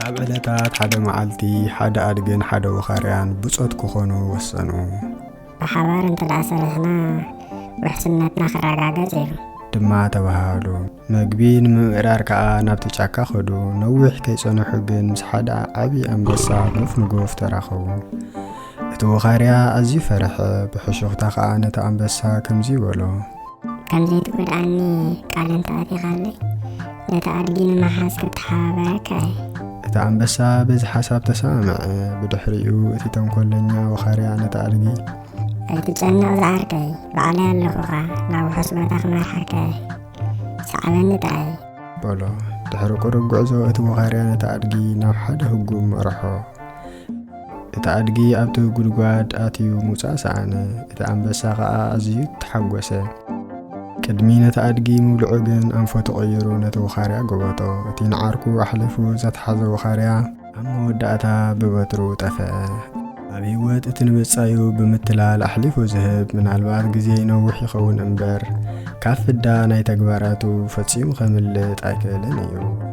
ኣብ ዕለታት ሓደ መዓልቲ ሓደ ኣድግን ሓደ ወኻርያን ብጾት ክኾኑ ወሰኑ። ብሓባር እንተ ደኣ ሰሪሕና ውሕስነትና ክረጋገጽ እዩ። ድማ ተባሃሉ። መግቢ ንምምእራር ከኣ ናብቲ ጫካ ኸዱ። ነዊሕ ከይጸንሑ ግን ምስ ሓደ ዓቢ ኣንበሳ ጎፍ ንጎፍ ተራኸቡ። እቲ ወኻርያ ኣዝዩ ፈርሐ። ብሕሹኽታ ከኣ ነቲ ኣንበሳ ከምዚ በሎ። ከም ዘይትጎድኣኒ ቃል እንተ ኣቲኻለይ፣ ነቲ ኣድጊ ንምሓዝ ክተሓባበረካ እየ። እቲ ኣንበሳ በዚ ሓሳብ ተሰማምዐ። ብድሕሪኡ እቲ ተንኮለኛ ወኻርያ ነቲ ኣድጊ፣ ኣይትጨነቕ ዝዓርከይ፣ ባዕለይ ኣለኹኻ፣ ናብ ውሑስ ቦታ ክመርሓካ እየ። ሰዓበኒ ጥራይ። በሎ። ድሕሪ ቁሩብ ጉዕዞ እቲ ወኻርያ ነቲ ኣድጊ ናብ ሓደ ህጉም መርሖ። እቲ ኣድጊ ኣብቲ ጉድጓድ ኣትዩ ምውጻእ ሰኣነ። እቲ ኣንበሳ ኸኣ ኣዝዩ ተሓጎሰ። ቅድሚ ነቲ ኣድጊ ምብልዑ ግን ኣንፈቱ ቀይሩ ነቲ ወኻርያ ጎበጦ። እቲ ንዓርኩ ኣሕሊፉ ዘትሓዘ ወኻርያ ኣብ መወዳእታ ብበትሩ ጠፍአ። ኣብ ህይወት እቲ ንብጻዩ ብምትላል ኣሕሊፉ ዝህብ ምናልባት ግዜ ይነውሕ ይኸውን እምበር፣ ካብ ፍዳ ናይ ተግባራቱ ፈጺሙ ከምልጥ ኣይክእልን እዩ።